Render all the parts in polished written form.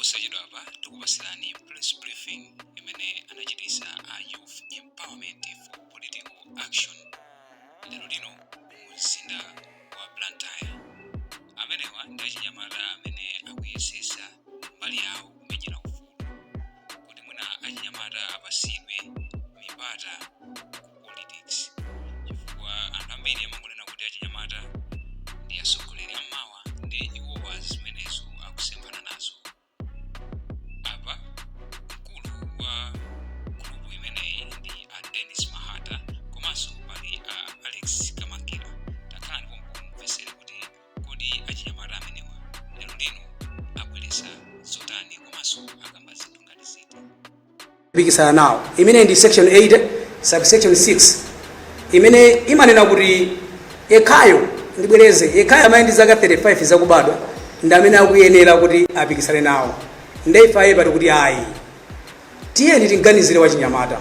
Posachedwapa tikupasirani press briefing imene anachitisa a Youth Empowerment for Political Action lero lino mu mzinda wa Blantyre. Amenewa ndi achinyamata amene akuyesesa mbali yawo kumenyera ufulu kuti mwina achinyamata apasidwe mipata ku politics, chifukwa anthu ambiri amangonena kuti achinyamata ndi atsogoleri ammawa, ndi iwowa zimenezo akusemphana nazo. Apa mkulu wa group imeneyi ndi a Dennis Mahata, komanso pali a Alex Kamangira. Takhalani pompo mumvesere kuti kodi achinyamata amenewa lero lino abweresa zotani komanso akamba zinthu ngati ziti. Kupikisana nawo imene ndi section 80 subsection 6, imene imanena kuti yekhayo, ndibwereze, yekhayo amene ndi zaka 35 zakubadwa ndi amene akuyenera kuti apikisane nawo. Nde ife pati kuti ayi, tiyeni tiganizire wachinyamata.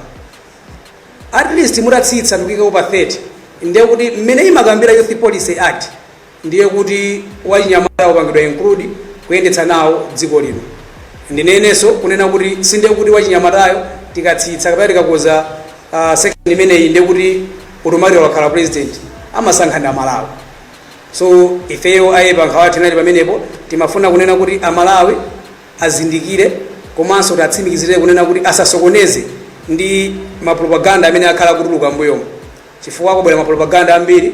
At least mutatsitsa ndikuyikako pa 30, ndiye kuti mmene imakambira Youth Policy Act, ndiye kuti wachinyamata upangidwa include kuyendetsa nawo dziko lino. Ndinenenso kunena kuti sindiye kuti wachinyamatayo tikatsitsa kapena tikakoza section imeneyi, ndiye kuti automatically wakhala president. Amasankha ndi Amalawi. So ifeyo a YEPA nkhawa tinali pamenepo, timafuna kunena kuti Amalawi azindikire komanso tatsimikizire kunena kuti asasokoneze ndi mapropaganda amene akhala kutuluka mbuyomo, chifukwa kubwera mapropaganda ambiri,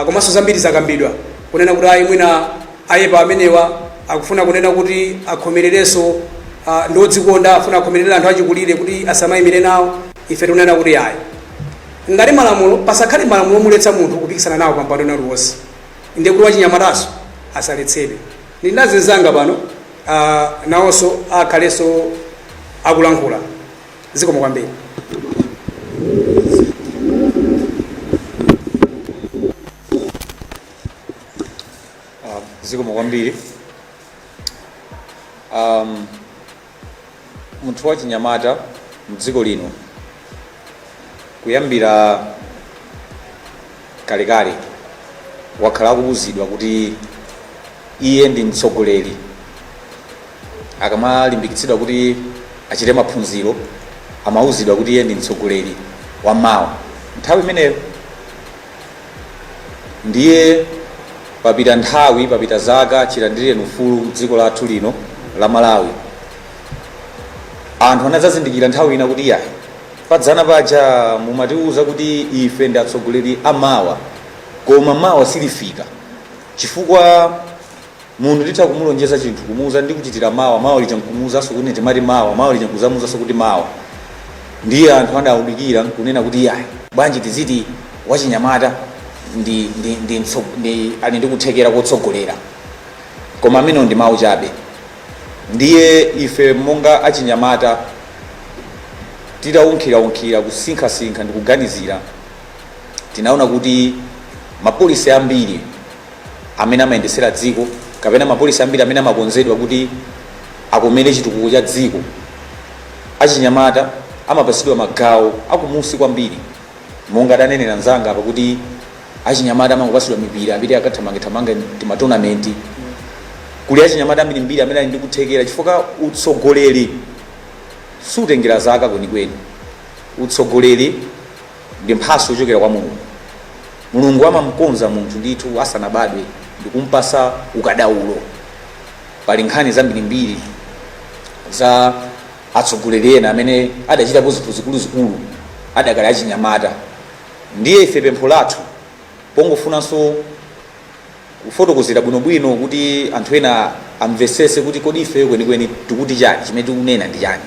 komanso zambiri zakambidwa kunena kuti ayi, mwina a YEPA amenewa akufuna kunena kuti akhomererenso, ndi odzikonda, afuna akhomerere anthu achikulire kuti asamayimire nawo. Ife tikunena kuti ayi, ngati malamulo, pasakhale malamulo omuletsa munthu kupikisana nawo pampando uliwonse, ndiye kuti wachinyamataso asaletsedwe. Ndi ndazinzanga pano, nawonso akhalenso akulankhula. Zikomo kwambiri. Zikomo kwambiri. Munthu wachinyamata mdziko lino kuyambira kalekale wakhala akuwuzidwa kuti iye ndi mtsogoleri. Akamalimbikitsidwa kuti achite maphunziro, amauzidwa kuti iye ndi mtsogoleri wa mawa nthawi imeneyo. Ndiye papita nthawi, papita zaka chilandireni ufulu mdziko lathu lino la Malawi, anthu anadzazindikira nthawi ina kuti yayi, padzana paja mumatiuza kuti ife ndi atsogoleri a mawa, koma mawa silifika, chifukwa munthu nditha kumulonjeza chinthu, kumuuza ndi kuchitira mawa, mawa lija nkumuuzanso kuti timati mawa, mawa lija nkuzamuuzanso kuti mawa. Ndiye anthu adawunikira nkunena kuti yayi, bwanji tiziti wachinyamata ndi ali ndi kuthekera kotsogolera? Koma amenewo ndi mawu chabe. Ndiye ife monga achinyamata titawunkhiraunkhira, kusinkhasinkha ndi kuganizira, tinaona kuti mapolicy ambiri amene amayendesera dziko, kapena mapolicy ambiri amene amakonzedwa kuti akomere chitukuko cha dziko, achinyamata amapasidwa magawo akumusi kwambiri. Monga adanenera mzanga apa kuti achinyamata amangopasidwa mipira, apite akathamangethamange timatournament. Kuli achinyamata ambirimbiri amene ali ndi kuthekera, chifukwa utsogoleri sutengera zaka kwenikweni. Utsogoleri ndi mphaso yochokera kwa Mulungu. Mulungu amamkonza munthu ndithu asanabadwe ndikumpasa ukadaulo. Pali nkhani zambirimbiri za atsogoleri ena amene adachitapo zinthu zikuluzikulu adakali achinyamata. Ndiye ife pempho lathu, pongofunanso kufotokozera bwinobwino kuti anthu ena amvesese kuti kodi ifeyo kwenikweni tikuti chani, chimene tikunena ndi chani,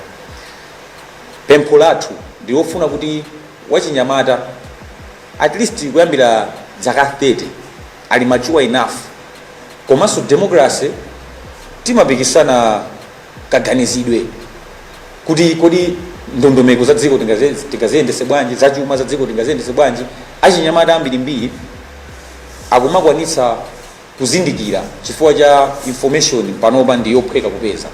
pempho lathu ndilofuna kuti wachinyamata at least kuyambira zaka 30 ali mature enough. Komanso democracy timapikisana kaganizidwe kuti kodi ndondomeko za dziko tingaziyendese bwanji, zachuma za dziko tingaziyendese bwanji. Achinyamata ambirimbiri akumakwanitsa kuzindikira chifukwa cha information panopa ndi yophweka kupeza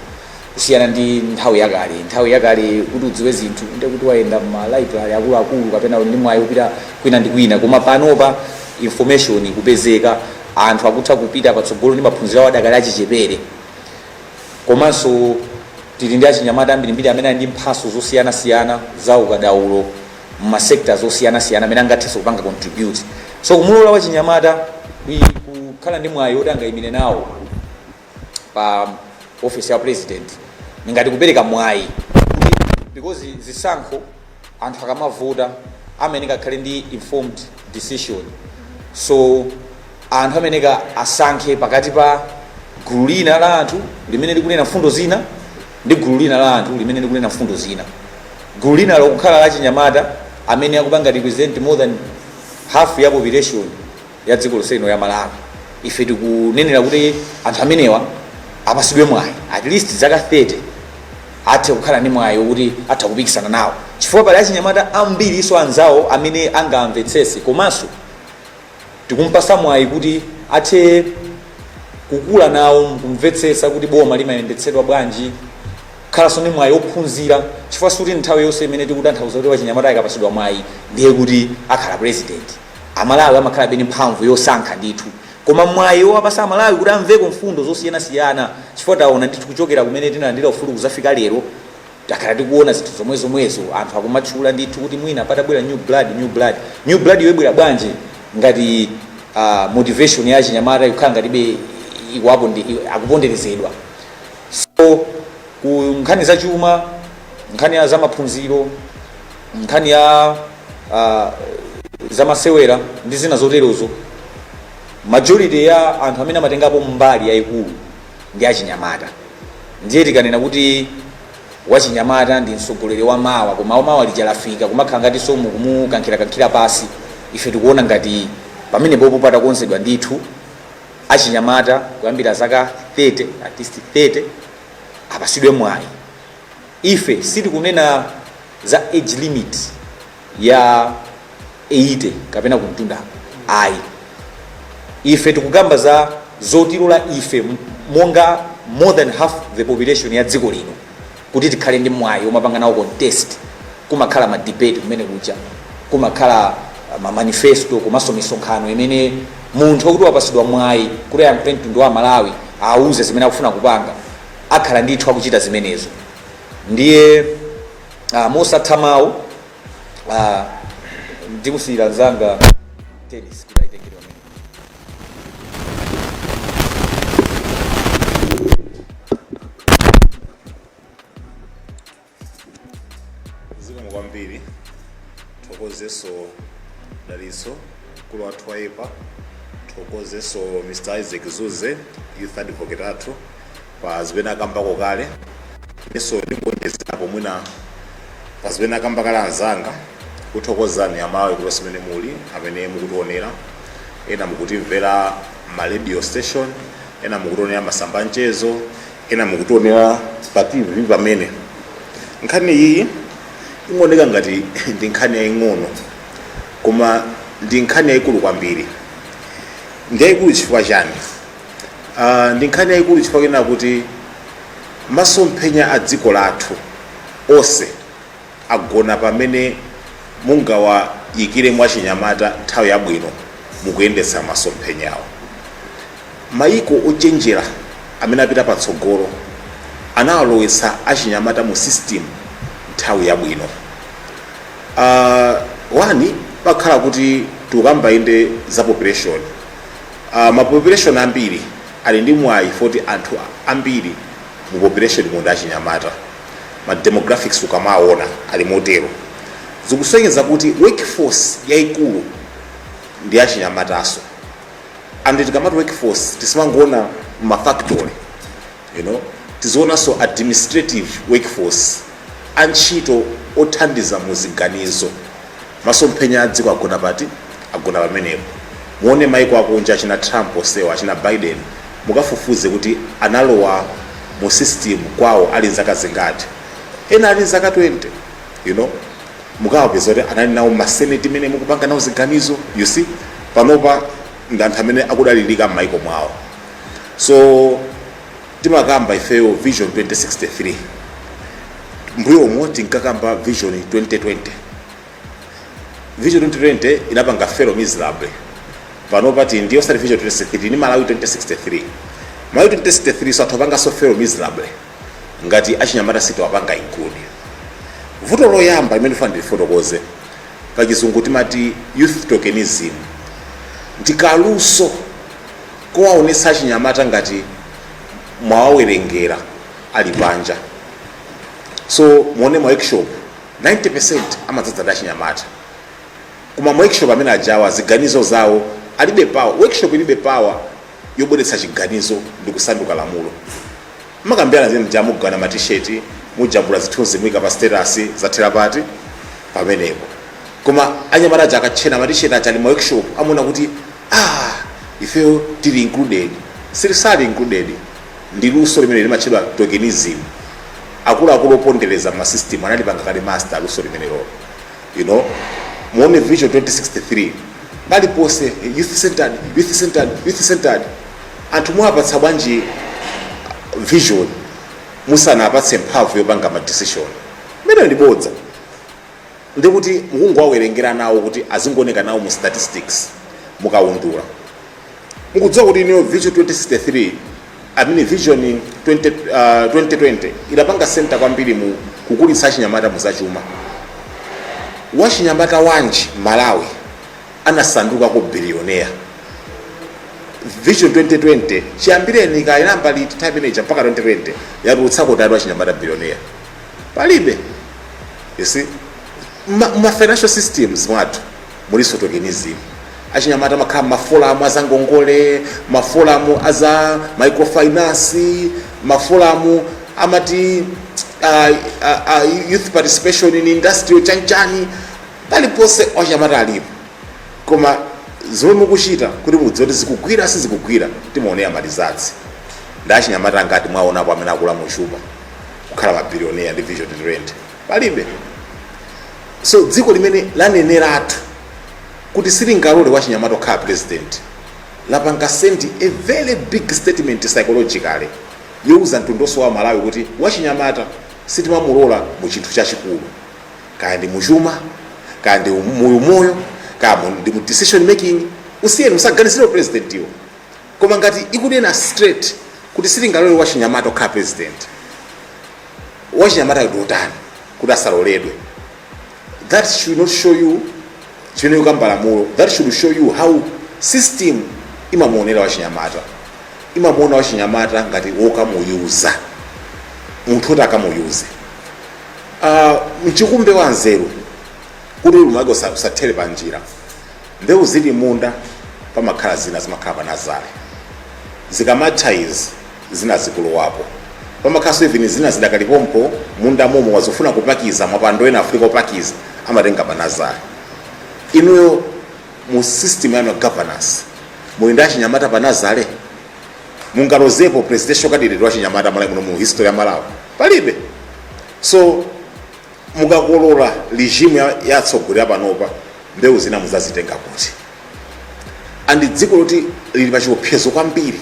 kusiyana ndi nthawi yakale. Nthawi yakale kuti udziwe zinthu ndi kuti wayenda ma library akuluakulu kapena uli ndi mwayi upita kwina ndi kwina, koma panopa information ikupezeka, anthu akutha kupita patsogolo ndi maphunziro awo adakali achichepere. Komanso Tili ndi achinyamata ambirimbiri amene ali ndi mphatso zosiyanasiyana za ukadaulo mma sectors osiyanasiyana amene angathenso kupanga contribute. So kumulola wachinyamata kukhala ndi mwayi woti angayimire nawo pa office ya president ngati kupereka mwayi kuti, because zisankho anthu akamavota amayeneka akhale ndi informed decision. So anthu ameneka asankhe pakati pa gulu lina la anthu limene likunena mfundo zina ndi gulu lina la anthu limene likunena mfundo zina. Gulu lina lokukhala la chinyamata amene akupanga represent more than half ya population ya dziko lonse lino ya Malawi. Ife tikunenera kuti anthu amenewa apasidwe mwayi at least zaka 30, athe kukhala ndi mwayi wokuti atha kupikisana nawo, chifukwa pali achinyamata ambiriso anzawo amene angamvetsese. Komanso tikumpasa mwayi kuti athe kukula nawo kumvetsetsa kuti boma limayendetsedwa bwanji, khalanso ndi mwayi wophunzira, chifukwa sikuti nthawi yonse imene tikutanthauza kuti wachinyamata akapasidwa mwayi ndiye kuti akhala president. Amalawi amakhala ndi mphamvu yosankha ndithu, koma mwayi wowapasa Amalawi kuti amveko mfundo zosiyanasiyana, chifukwa taona ndithu kuchokera kumene tinalandira ufulu kuzafika lero, takhala tikuona zinthu zomwezomwezo. Anthu akumatchula ndithu kuti mwina patabwera new blood, new blood, new blood yoibwera bwanji ngati motivation ya chinyamata ikukhala ngatibe ikuwapo ndi akuponderezedwa? So ku nkhani za chuma, nkhani ya zamaphunziro, nkhani ya zamasewera ndi zina zoterozo, majority ya anthu amene amatengapo mbali yayikulu ndi achinyamata. Ndiye tikanena kuti wachinyamata ndi mtsogoleri wa mawa, koma wamawa lija lafika, kumakhala ngati so mukumukankhirakankhira pasi. Ife tikuona ngati pamenepopo patakonzedwa ndithu, achinyamata kuyambira zaka 30, at least 30, apasidwe mwayi. Ife sitikunena za age limit ya 80 kapena kumtundako, ayi. Ife tikukamba za zotilola ife monga more than half the population ya dziko lino kuti tikhale ndi mwayi omapanga nawo contest. Kumakhala ma debate kumene kuja, kumakhala ma manifesto, komanso misonkhano imene munthu akuti wapasidwa mwayi kuti ayankhule mtundu wa Malawi, auze zimene akufuna kupanga, akhala ndithu akuchita zimenezo. Ndiye mosatha mawu, ndimusiyira mzanga Dennis kuti ayitengere pamene. Zikomo kwambiri. Thokozeso Dalitso, mkulu wathu wa YEPA. Thokozeso Mr Isaac Zuze, youth advocate athu, pa zimene akambako kale. Inenso ndingonjezerapo mwina pa zimene akamba kale anzanga. Kuthokozani Amalawi kulikonse kumene muli, amene mukutionera. Ena mukutimvera ma radio station, ena mukutionera masamba mchezo, ena mukutionera pa TV. Pamene nkhani iyi imaoneka ngati ndi nkhani yaying'ono, koma ndi nkhani yayikulu kwambiri. Ndi yayikulu chifukwa chani? Ndi nkhani yayikulu chifukwa kena kuti masomphenya a dziko lathu onse agona pamene mungawayikire mwachinyamata nthawi yabwino mukuyendetsa masomphenyawo. Mayiko ochenjera amene apita patsogolo anawalowetsa achinyamata mu system nthawi yabwino. One, pakhala kuti tikukamba inde za population. Ma population ambiri ali ndi mwayi foti anthu ambiri mu population mundi achinyamata. Ma demographics ukamaona ali motero, zikusonyeza kuti workforce yayikulu ndi achinyamataso. And tikamati workforce, tisimangoona ma factory, tizionanso administrative workforce, antchito othandiza mu ziganizo. Masomphenya a dziko agona pati? Agona pamenepo. Muone maiko akunja, achina Trump osewa, achina Biden, mukafufuze kuti analowa mu system kwawo ali nzaka zingati. Ena ali nzaka 20, mukawapeza kuti anali nawo maseneti imene mukupanga nawo ziganizo. You see, panopa ndi anthu amene akudalirika m'maiko mwawo. So timakamba ifeyo Vision 2063, mbuyomo tinkakamba Vision 2020. Vision 2020 inapanga fail miserably. Panopa tili ndi osati Vision 2063, ni Malawi 2063. Malawi 2063 so athu apanganso fail miserably. Ngati achinyamata sitiwapanga include, vuto loyamba limene ndifuna ndilifotokoze, pachizungu timati youth tokenism, ndikaluso kowaonetsa achinyamata ngati mwawawerengera ali panja. So muone ma workshop, 90% amadzadza ndi achinyamata, koma ma workshop amene ajawa ziganizo zawo alibe power. Workshop ilibe power yobweretsa chiganizo ndi kusanduka lamulo. Makambirana zimene mujamugana ma T-shirt, mujambula zithunzi, muyika pa status, zathera pati pamenepo? Koma anyamata aja akatchena ma T-shirt aja ali ma workshop, amaona kuti, "Ah, ifeyo tili included." Silisali included. Ndi luso limene limatchedwa tokenism. Akuluakulu opondereza ma system analipanga kale master luso limenelo. Muone Vision 2063, paliponse youth centered, youth centered, youth centered. Anthu mwapatsa bwanji vision musanapatse mphamvu yopanga ma decision? Imene ndi bodza, ndikuti mukungowawerengera nawo kuti azingooneka nawo mu statistics mukawundula. Mukudziwa kuti iniyo Vision 2063, I mean Vision 20, 2020 idapanga center kwambiri mu kukulitsa achinyamata muzachuma. Wachinyamata wanji Malawi anasanduka ku billionaire Vision 2020 chiyambireni kayinamba liti time manager mpaka 2020 yatulutsako tatu achinyamata billionaire? Palibe. You see, ma financial systems mwathu muliso tokenism. Achinyamata makhala ma forum azangongole, ma forum aza microfinance, ma forum amati youth participation in industrial chanchani, paliponse achinyamata alipo. Koma zomwe mukuchita kuti mudziwe kuti zikugwira sizikugwira, timaonera ma results. Ndi achinyamata ngati mwaonapo amene akula muchuma kukhala ma billionaire ndi Vision 2020? Palibe. So dziko limene laneneratu kuti silingalole wachinyamata kukhala president lapanga send a very big statement psychologically yowuza mtundu wonse wa Malawi kuti wachinyamata sitimamulola mu chinthu chachikulu, kaya ndi muchuma, kaya ndi muyumoyo, kaya ndi mu decision making. Usiyeni, musaganizire president iwo. Koma ngati ikunena straight kuti silingalole wachinyamata kukhala president, wachinyamata ndi otani kuti asaloledwe? That should not show you chimene ukamba lamulo. That should show you how system imamuonera wachinyamata. Imamuona wachinyamata ngati wokamuyuza, munthu woti akamuyuze. Mchikumbe wa nzeru kuti ulimi wake usathere pa njira, mbewu zili munda pamakhala zina zimakhala pa nursery. Zikamatha izi, zina zikulowapo. Pamakhalanso even zina zidakalipompo munda momo, wazofuna kupakiza mapando ena afunika kupakiza, amatenga pa nursery. Inuyo mu system yanu ya governance muli ndi achinyamata pa nursery? Mungalozepo presidential candidate wachinyamata Malawi muno mu history ya Malawi? Palibe. So mukakolola regime ya atsogoleri apanopa, mbewu zina muzazitenga kuti? And dziko loti lili pa chiopsezo kwambiri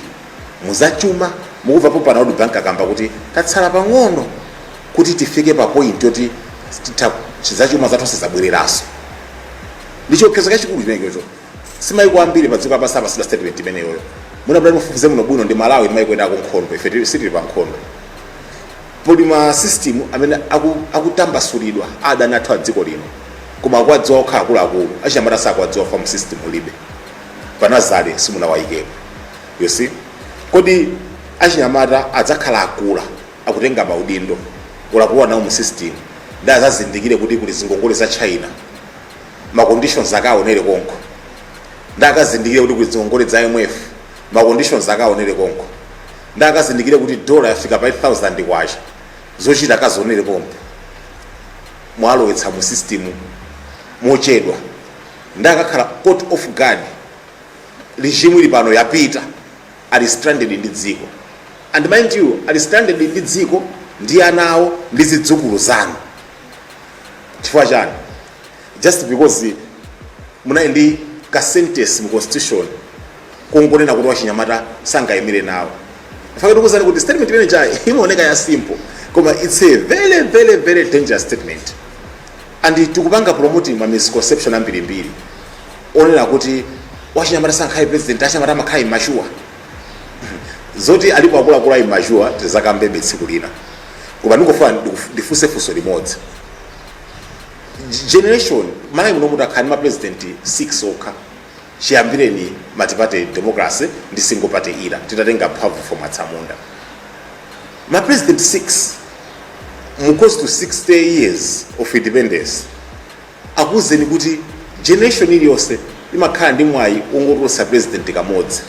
muzachuma, mukumvapo pana World Bank akamba kuti tatsala pang'ono kuti tifike pa point yoti zachuma zathu sizabwereranso. Ndi chiopsezo chachikulu chimenechocho. Simaiko ambiri pa dziko lapansi apasida statement imeneyoyo. Munabwera mufufuze muno bwino, ndi Malawi maiko ena akunkhondo. Ife sitili pa nkhondo. Poli ma system amene akutambasulidwa adani athu a dziko lino, koma akuwadziwa okha akuluakulu. Achinyamata sakuwadziwa. Farm system ulibe, pa nursery simunawayikepo. You see, kodi achinyamata adzakhala akula akutenga maudindo, ulakuwa nawo mu system, ndi azazindikire kuti kuli zingongole za China, ma conditions akaonere konko, ndi akazindikire kuti kuli zingongole za IMF, ma conditions akaonere konko, ndi akazindikire kuti dola yafika pa 8000 kwacha, zochita akazionere pompo? Mwalowetsa mu system mochedwa, ndi akakhala caught off guard. Regime ili pano yapita, ali stranded ndi dziko. And mind you, ali stranded ndi dziko ndi ana awo ndi zidzukulu zanu. Chifukwa chani? Just because munali ndi ka sentence mu constitution kungonena kuti wachinyamata sangayimire nawo. Fake tikuzani kuti statement imene cha imaoneka ya simple, koma it's a very, very, very dangerous statement. And tikupanga promoting ma misconception ambirimbiri onena kuti wachinyamata sankhale president, achinyamata amakhala immature. Zoti alipo akuluakulu a immature tizakambebe tsiku lina. Koma ndingofuna ndifunse funso limodzi. Generation Malawi muno mutakhala ndi ma president 6 okha chiyambireni multi-party democracy ndi single party era, titatenga mphamvu from atsamunda, ma president 6 mu close to 60 years of independence, akuwuzeni kuti generation iliyonse imakhala ndi mwayi wongotulutsa president kamodzi.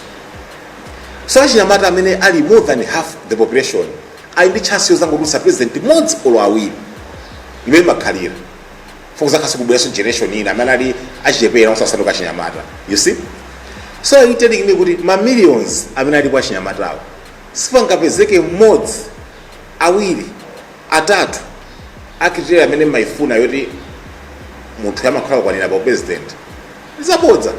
So achinyamata amene ali more than half the population ali ndi chance yozangotulutsa president mmodzi olo awiri, imene imakhalira fokuzakhaso kubweranso generation ina amene ali achichepere osasanduka achinyamata, you see? So are you telling me kuti ma millions amene alipo achinyamatawo sipangapezeke mmodzi, awiri, atatu a criteria amene mmaifuna yoti munthu amakhala kukwanira pa president? Ndizabodza,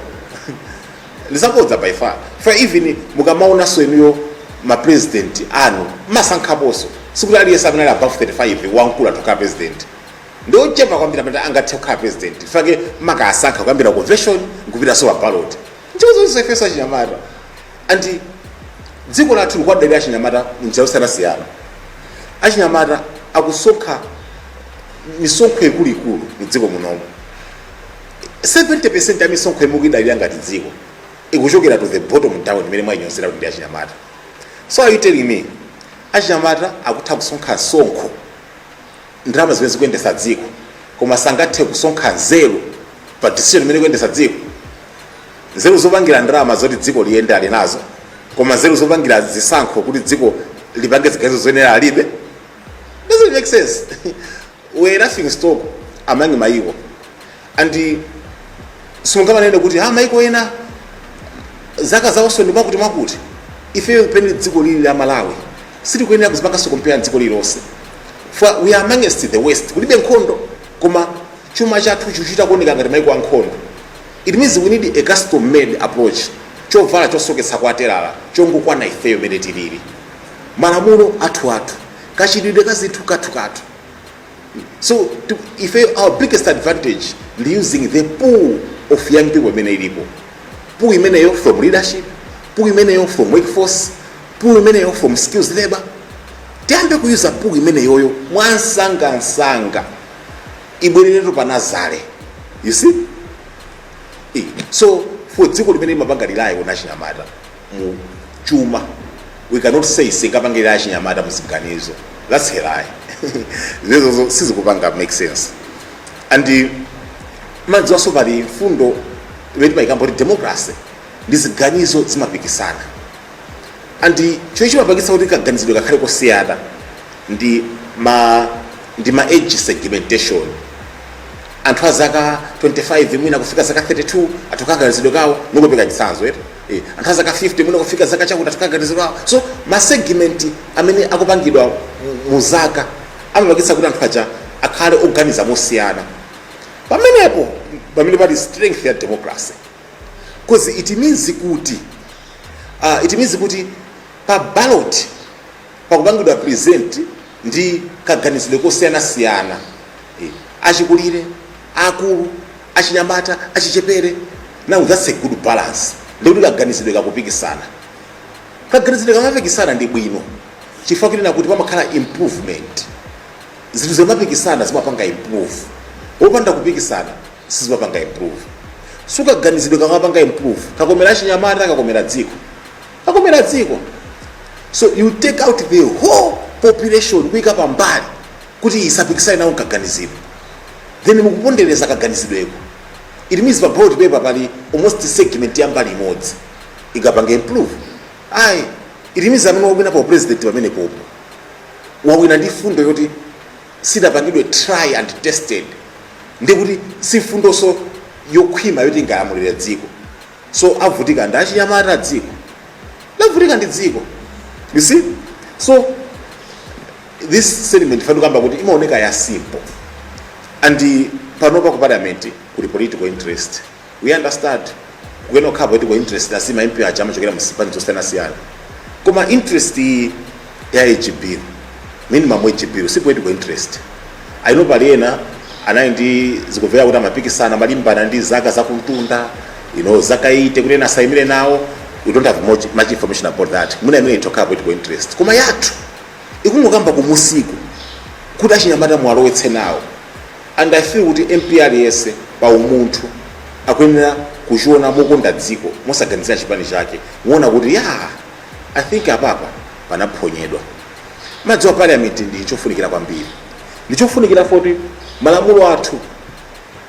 ndizabodza by far. For even mukamaonanso inuyo ma president anu masankhaponso, sikuti aliyense amene ali above 35 wamkulu atokhala president. Ndiochepa kwambiri amene angathe kukhala president. Fake makasankha kuyambira convention nkupitanso pa ballot. Ntchito zonse ifenso achinyamata, and dziko lathu likwadalira achinyamata munjira zosiyanasiyana. Achinyamata akusonkha misonkho ikuluikulu mdziko munomu. 70% ya misonkho imwe ikudalira ngati dziko ikuchokera to the bottom down, imene mwayinyozera kuti ndi achinyamata. So are you telling me achinyamata akutha kusonkha msonkho, ndalama zimene zikuyendesa dziko, koma sangathe kusonkha nzeru pa decision imene ikuyendesa dziko? Nzeru zopangira ndalama zoti dziko liyende ali nazo, koma nzeru zopangira zisankho kuti dziko lipange ziganizo zoyenera alibe. Doesn't make sense. We're laughing stock among maiko, and simungamanene kuti ah, maiko ena zaka zawonso ndi mwakuti mwakuti. Ifeyo pene dziko lili la Malawi sitikuyenera kuzipanganso compare dziko lililonse, for we are amongst the west. Kulibe nkhondo, koma chuma chathu chikuchita kuoneka ngati maiko ankhondo. It means we need a custom made approach, chovala chosoketsa kwa telala chongokwana ifeyo mene tilili, malamulo athu athu, kachitidwe ka zinthu kathu kathu. So ife our biggest advantage ndi using the pool of young people imene ilipo, pool imeneyo from leadership, pool imeneyo from workforce, pool imeneyo from skills labor. Tiyambe kuyuza pool imeneyoyo mwansangansanga, ibwereretu pa nazale, you see? So for dziko limene limapanga rely on achinyamata mu chuma, we cannot say singapangire achinyamata muziganizo. That's a lie. Zimenezo sizikupanga make sense. And madziwanso pali mfundo imene timayikamba kuti democracy ndi ziganizo zimapikisana, and chomwe chimapangitsa kuti kaganizidwe kakhale kosiyana ndi ma age segmentation. Anthu a zaka 25 mwina kufika zaka 32 athu kaganizidwe kawo, ningopeka chitsanzo eti, anthu a zaka 50 mwina kufika zaka chakuti athu kaganizidwe kawo. So ma segment amene akupangidwa mu zaka amapangitsa kuti anthu aja akhale oganiza mosiyana. Pamenepo pamene pali strength ya democracy, because it means kuti pa ballot pakupangidwa present ndi kaganizidwe kosiyanasiyana, achikulire, akulu, achinyamata, achichepere. Now that's a good balance. Ndikuti kaganizidwe kakupikisana, kaganizidwe kamapikisana ndi bwino, chifukwa kunena kuti pamakhala improvement. Zinthu zimapikisana zimapanga improve, wopanda kupikisana sizimapanga improve. So kaganizidwe kamapanga improve, kakomera achinyamata, kakomera dziko, kakomera dziko. So you take out the whole population kuyika pambali kuti isapikisane nawo kaganizidwe, then mukupondereza kaganizidweko. It means pa ballot paper pali almost segment ya mbali imodzi. Ikapanga improve? Ayi. It means amene wawina pa president pamene popo wawina ndi fundo yoti sidapangidwe try and tested, ndikuti si fundonso yokhwima yoti ingalamulire dziko. So avutika ndi achinyamata, dziko lavutika ndi dziko, you see? So this sentiment fandikamba kuti imaoneka ya simple, and panopa ku parliament kuli political interest. We understand kuyena kukhala political interest, asi ma MP aja amachokera mu zipani zosiyanasiyana, koma interest iyi ya age bill, minimum age bill, si political interest. I know pali ena anali ndi zikumvera kuti amapikisana, amalimbana ndi zaka zakuntunda, zaka 80 kuti ena asayimire nawo. We don't have much information about that. Mwina imene itokhala political interest, koma yathu ikungokamba kumusiku. Kuti achinyamata muwalowetse nawo. And I feel kuti MP aliyense pa umunthu akuyenera kuchiona mokonda dziko, mosaganizira chipani chake, muona kuti ya, I think apapa panaphonyedwa. Madziwa, parliament ndi chofunikira kwambiri, ndi chofunikira foti malamulo athu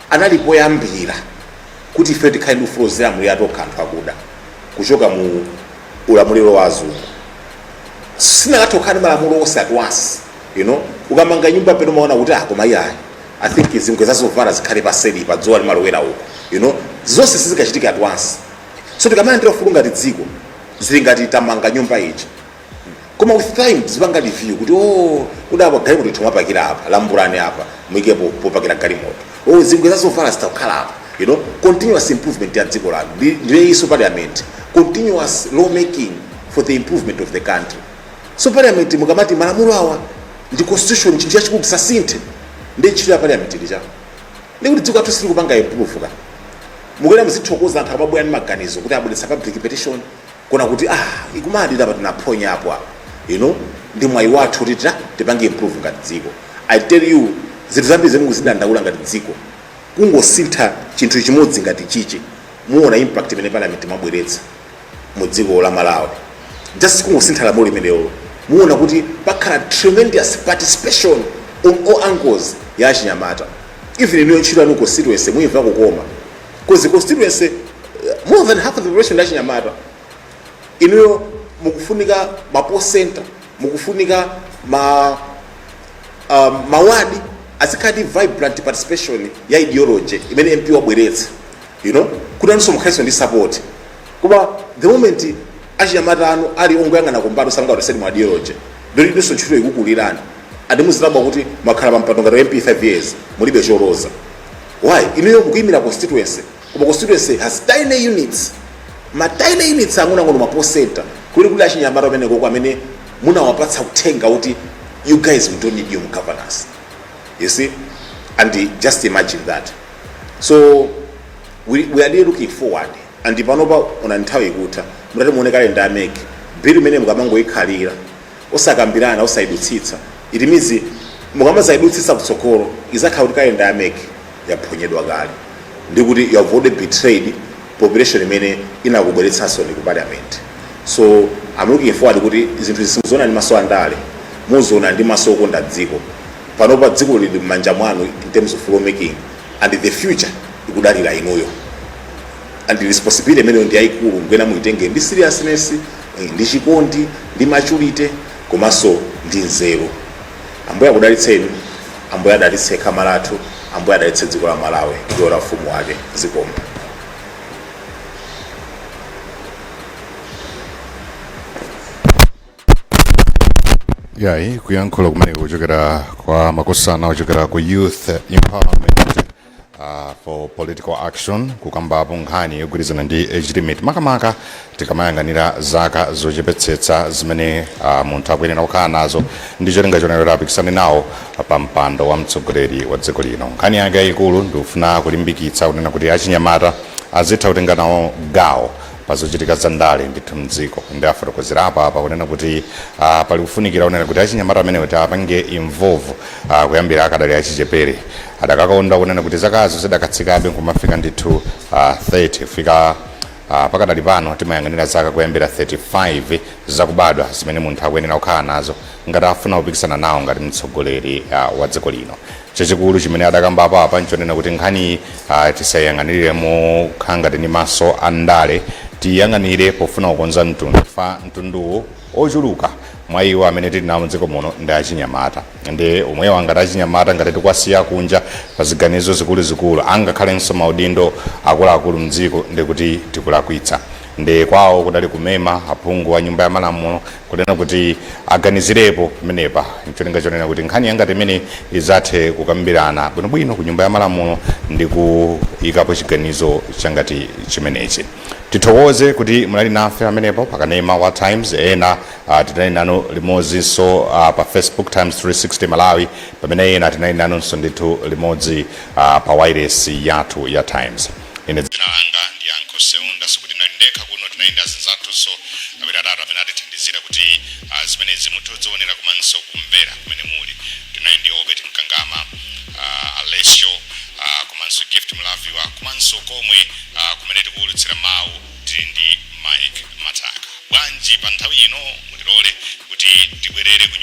analipo yambira kuti ife tikhale ndi ufulu ozilamulira tokha anthu akuda kuchoka mu ulamuliro wa azungu. Sinakatha kukhala ndi malamulo onse at once. Ukamanga nyumba peno umaona kuti, ah, koma iyayi, I think zingwe zazovala zikhale paseli pa dzuwa limalowera uko. Zonse sizikachitika at once. So tikamayandira ufulu ngati dziko, zili ngati tamanga nyumba ija, koma with time zipanga review kuti, oh, kudapa galimoto ithomapakira apa, lambulani apa, muikepo popakira galimoto, oh, zingwe zazovala zitakhala apa. Continuous improvement ya dziko lanu. Ndileyinso parliament, continuous lawmaking for the improvement of the country. So parliament, mukamati malamulo awa ndi constitution, chinthu chachikulu tisasinthe, ndi ntchito ya parliament ndicha ndikuti dziko lathu sili kupanga improve ka. Mukuyena muzithokoza anthu akamabwera ndi maganizo kuti abweretsa public petition, kona kuti, ah, ikumadira apa, tinaphonya apo apo. Ndi mwayi wathu kuti tipange improve ngati dziko. I tell you, zinthu zambiri zimene mukuzidandaula ngati dziko, kungosintha chinthu chimodzi ngati chichi, muona impact imene parliament imabweretsa mu dziko la Malawi. Just kungosintha lamulo limenelo, muona kuti pakhala tremendous participation on all angles ya achinyamata. Even inuyo ntchito yanu constituency muyimva kukoma, because constituency, more than half of the population ndi achinyamata. Inuyo mukufunika ma poll center, mukufunika ma ward azikhala ndi vibrant participation ya ideology imene MP wabweretsa, kuti anunso mukhalenso ndi support. Koma the moment achinyamata anu ali ongoyang'ana kumbali, sangaoteseni mu ideology, ndolidinso ntchito ikukulirani. Andimuzilabwa kuti mwakhala pampando ngati MP 5 years, mulibe choloza. Why? Inuyo mukuyimira constituency, koma constituency has tiny units, ma tiny units ang'onoang'ono, ma poll center kuli kuli achinyamata ameneko amene munawapatsa uthenga kuti, you guys, we don't need you in governance, you see? And just imagine that. So we are really looking forward. And panopa ona nthawi ikutha, mutati muone kalenda a MEC, bill imene mukamangoyikhalira osakambirana, osayidutsitsa, it means mukamazayidutsitsa kutsogolo izakhala kuti kalenda ya MEC yaphonyedwa kale, ndikuti you have already betrayed population imene inakubweretsanso ndi ku parliament. So I'm looking forward kuti zinthu simuziona ndi maso andale, muziona ndi maso okonda dziko. Panopa dziko lili m'manja mwanu in terms of lawmaking, and the future ikudalira inuyo, and responsibility imeneyo ndi yayikulu. Ngwena muitenge ndi seriousness, ndi chikondi, ndi maturity, komanso ndi nzeru. Ambuye akudalitseni, Ambuye adalitse khama lathu, Ambuye adalitse dziko la Malawi ndi la ufumu wake. Zikomo. Yayi, kuyankhula kumene kuchokera kwa makosana ochokera ku Youth Empowerment for Political Action, kukambapo nkhani yogwirizana ndi age limit, makamaka tikamayang'anira zaka zochepetsetsa zimene munthu akuyenera kukhala nazo ndi cholinga chonena apikisane nawo pa mpando wa mtsogoleri wa dziko lino. Nkhani yake yayikulu ndikufuna kulimbikitsa kunena kuti achinyamata azitha kutenga nawo gawo pa zochitika za ndale ndithu mdziko. Ndi afotokozera apa kunena kuti pali kufunikira kunena kuti achinyamata amenewo tiapange involve kuyambira akadali achichepere. Adakakonda kunena kuti zakazo zidakatsikabe nkumafika ndithu 30 kufika. Pakadali pano timayang'anira zaka kuyambira 35 zakubadwa zimene munthu akuyenera kukhala nazo ngati afuna kupikisana nawo ngati mtsogoleri wa dziko lino. Chachikulu chimene adakambapo apa nchonena kuti nkhani tisayang'anirire mokhala ngati ndi maso andale, tiyang'anire pofuna kukonza mtundu fa mtunduwu ochuluka mwa iwo amene tili nawo mdziko muno ndi achinyamata. Ndi omwewa ngati achinyamata ngati tikwasiya kunja pa ziganizo zikuluzikulu, angakhalenso maudindo akuluakulu mdziko, ndikuti tikulakwitsa. Ndi kwawo kudali kumema aphungu a nyumba ya malamulo kunena kuti aganizirepo pamenepa, ncholinga chonena kuti nkhani yangati imene izathe kukambirana bwinobwino ku nyumba ya malamulo ndi kuyikapo chiganizo changati chimenechi. Tithokoze kuti munali nafe amenepo pakanema wa Times. Ena tinali nanu limodzinso pa Facebook, Times 360 Malawi, pamene ena tinali nanunso ndithu limodzi pa wireless yathu ya Times. Ine dzina langa ndi Yankho Seunda. Sikuti ndinali ndekha kuno, tinali ndi azinzathunso awiri atatu amene atithandizira kuti zimenezi muthe kudzionera komanso kumvera kumene muli. Tinali ndi Komanso Gift Mlaviwa, komanso komwe kumene tikuwulutsira mawu tili ndi Mike Mataka. Bwanji pa nthawi ino mutilole kuti tibwerere ku